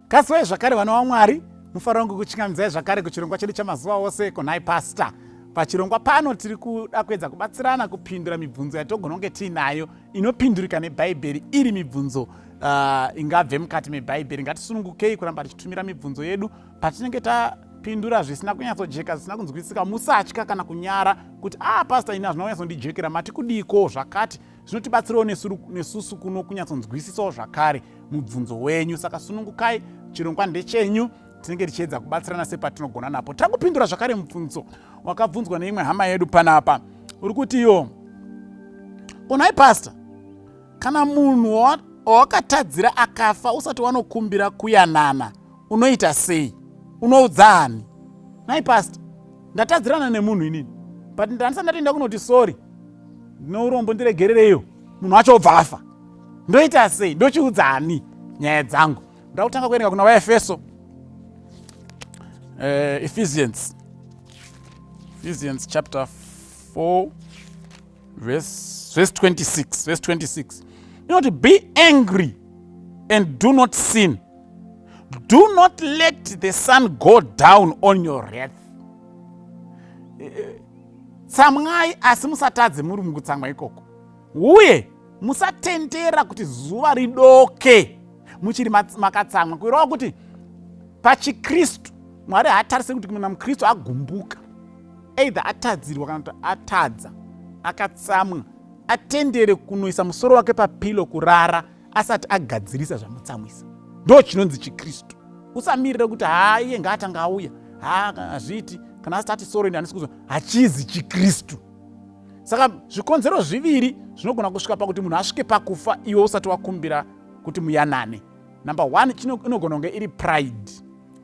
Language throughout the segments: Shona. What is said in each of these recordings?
Kasiwai zvakare vana vaMwari, mufaro wangu kuchingamidzai zvakare kuchirongwa chedu chamazuva ose kunhai Pastor. Pachirongwa pano tiri kuda kuedza kubatsirana kupindura mibvunzo yatogona kunge tiinayo inopindurika neBhaibheri, iri mibvunzo ingabve mukati meBhaibheri. Ngatisunungukei kuramba tichitumira mibvunzo yedu patinenge tapindura zvisina kunyatsojeka, zvisina kunzwisisika. Musatya kana kunyara kuti pastor, ini hazvina kunyatsondijekera, mati kudiko zvakati. Zvinotibatsirawo nesusu kuno kunyatsonzwisisawo zvakare mubvunzo wenyu. Saka sunungukai, chirongwa ndechenyu, tinenge tichiedza kubatsirana sepatinogona napo. Takupindura zvakare mubvunzo wakabvunzwa neimwe hama yedu panapa, uri kuti iyo, "Onai pastor, kana munhu wawakatadzira akafa usati wanokumbira kuyanana, unoita sei? Unoudza ani?" Nai pastor, ndatadzirana nemunhu inini, but ndandisati ndatoenda kunoti, "Sorry, ndine urombo, ndiregerereyo." Munhu wacho obva afa, ndoita sei? Ndochiudza ani nyaya dzangu? Ndoda kutanga kuerenga kuna vaEfeso, Ephesians chapter 4 verse 26. Verse 26 inoti, "Be angry and do not sin. Do not let the sun go down on your wrath." Tsamwai asi musatadze muri mukutsamwa ikoko, uye musatendera kuti zuva ridoke muchiri makatsamwa. Kureva kuti pachikristu Mwari haatarise kuti munhu mukristu agumbuka, either atadzirwa kana kuti atadza, akatsamwa, atendere kunoisa musoro wake papilo kurara asati agadzirisa zvamutsamwisa. Ndo chinonzi chikristu. Usamirire kuti, "Ha, iye ngaatanga auya." Ha, hazviiti. Kana asati ati sorry, handisi kuzo, hachizi chikristu. Saka zvikonzero zviviri zvinogona kusvika pakuti munhu asvike pakufa iwe usati wakumbira kuti muyanane. Number one, inogona kunge iri pride.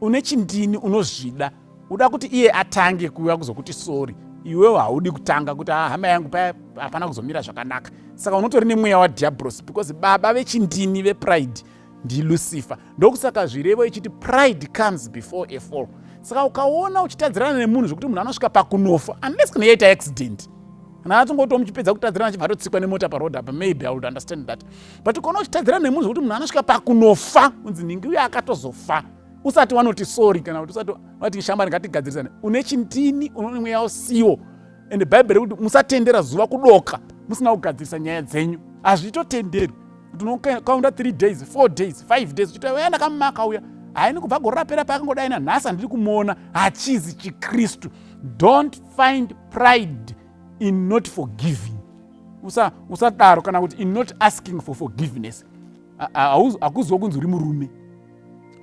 Une chindini, unozvida, uda kuti iye atange kuuya kuzokuti sorry. Iwewo haudi kutanga kuti, "Ah, hama yangu, paya hapana kuzomira zvakanaka." Saka unotori nemweya wadhiabhurosi, because baba vechindini, vepride, ndiLucifer. Ndokusaka Zvirevo ichiti, "Pride comes before a fall." Saka ukaona uchitadzirana nemunhu zvekuti munhu anosvika pakunofa, unless kana yaita accident, kana atongoto muchipedza kutadzirana achibva atotsikwa nemota paroad apa, maybe I would understand that. But ukaona uchitadzirana nemunhu zvekuti munhu anosvika pakunofa, unzi nhingi uyo akatozofa usati wanoti sorry, kana kuti usati wati, "Shamwari, ngatigadzirisane," une chindini, une mweya usiwo. And Bhaibheri rekuti musatendera zuva kudoka musina kugadzirisa nyaya dzenyu. Hazvitotenderwi kuti unokaunda 3 days, 4 days, 5 days uchiti, "Uya ndakamumaka uya, haini kubva gore rapera paakangodai, nanhasi handiri kumuona." Hachizi chikristu. Don't find pride in not forgiving. Usadaro, kana kuti in not asking for forgiveness. Hakuziwo kunzi uri murume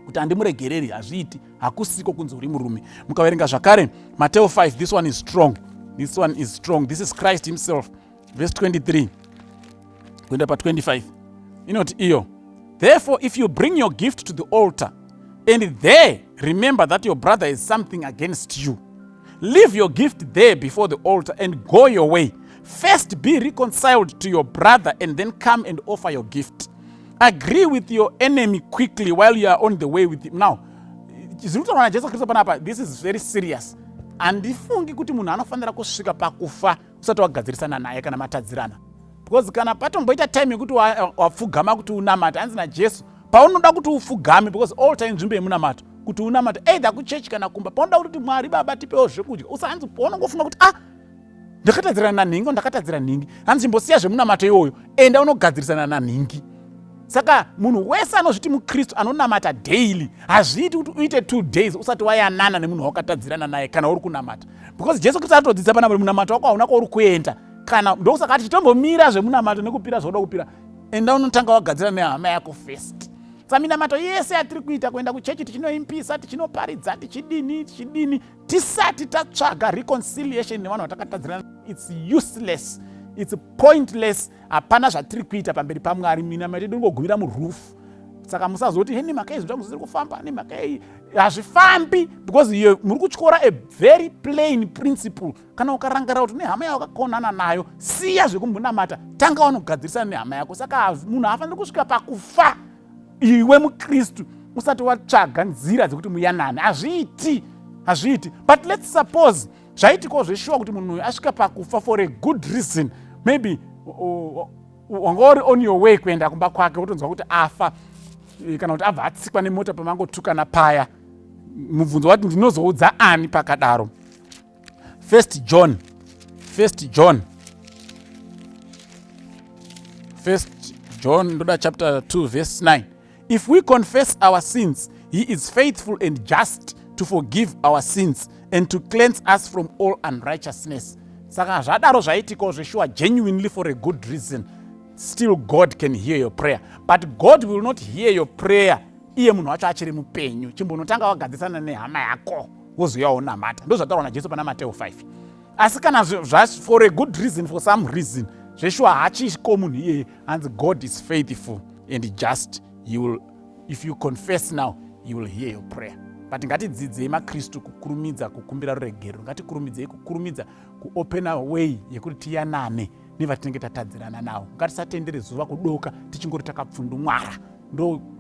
kuti handimuregereri. Hazviiti, hakusiko kunzi uri murume. Mukaverenga zvakare Mateo 5, this one is strong, this one is strong. This is Christ himself. Verse 23 kuenda pa25 inoti iyo, "Therefore, if you bring your gift to the altar and there remember that your brother is something against you, leave your gift there before the altar and go your way. First be reconciled to your brother and then come and offer your gift. Agree with your enemy quickly while you are on the way with him." Now, zviri kutaurwa naJesu Kristu panapa, this is very serious. Handifungi kuti munhu anofanira kusvika pakufa usati wagadzirisana naye kana matadzirana, because kana patomboita time yekuti wapfugama kuti unamate, hanzi naJesu, paunoda kuti upfugame, because altar inzvimbo yemunamato, kuti unamate either kuchechi kana kumba, paunoda kuti, "Mwari Baba, tipewo zvekudya," usahanzi paunongofunga kuti, "Ah, ndakatadzirana nanhingi, ndakatadzira nhingi," hanzi chimbosiya zvemunamato iwoyo, enda unogadzirisana nanhingi. Saka munhu wese anozviti mukristu anonamata daily, hazviiti kuti uite 2 days usati wayanana nemunhu wakatadzirana naye kana uri kunamata, because Jesu Kristu atodzidzisa panapa, munamato wako hauna kwauri kuenda kana. Ndokusaka ati chitombomira zvemunamato nekupira zvauda kupira, enda unotanga wagadzira nehama yako first. Saka minamato yese yatiri kuita, kuenda kuchechi tichinoimbisa, tichinoparidza, tichidini, tichidini, tisati tatsvaga reconciliation nevanhu vatakatadzirana, it's useless, it's pointless. Hapana zvatiri kuita pamberi paMwari. Minamato yedu ingogumira murufu. Saka musazoti, "He, nemhaka izvi zvangu zvisiri kufamba, nemhaka iyi." Hazvifambi because iyo muri kutyora a very plain principle. Kana ukarangarira kuti nehama yawakakonana nayo, siya zvekumbonamata, tanga wanogadzirisana nehama yako. Saka munhu haafaniri kusvika pakufa iwe mukristu usati watsvaga nzira dzekuti muyanane. Hazviiti, hazviiti. But let's suppose zvaitikawo zveshuwa kuti munhu uyu asvika pakufa for a good reason. Maybe wanga uri on your way kuenda kumba kwake, wotonzwa kuti afa. eh, kana kuti abva atsikwa nemota pamangotukana paya. Mubvunzo wati, ndinozoudza ani pakadaro? First John, First John, First John, ndoda chapter 2 verse 9. "If we confess our sins, he is faithful and just to forgive our sins and to cleanse us from all unrighteousness." Saka zvadaro zvaitikawo zveshuwa, genuinely, for a good reason, still God can hear your prayer. But God will not hear your prayer iye munhu wacho achiri mupenyu. Chimbonotanga wagadzisana nehama yako, wozoyawo namata. Ndo zvataurwa naJesu pana Mateo 5. Asi kana for a good reason, for some reason, zveshuwa hachiko munhu iyeye, hanzi God is faithful and just. He will, if you confess now, he will hear your prayer. But ngatidzidzei maKristu kukurumidza kukumbira ruregerero. Ngatikurumidzei kukurumidza kuopena way yekuti tiyanane nevatinenge tatadzirana navo. Ngatisatendere zuva kudoka tichingori takapfundumwara.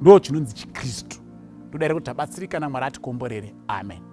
Ndo chinonzi chiKristu. Ndodaira kuti tabatsirikana. Mwari atikomborere. Amen.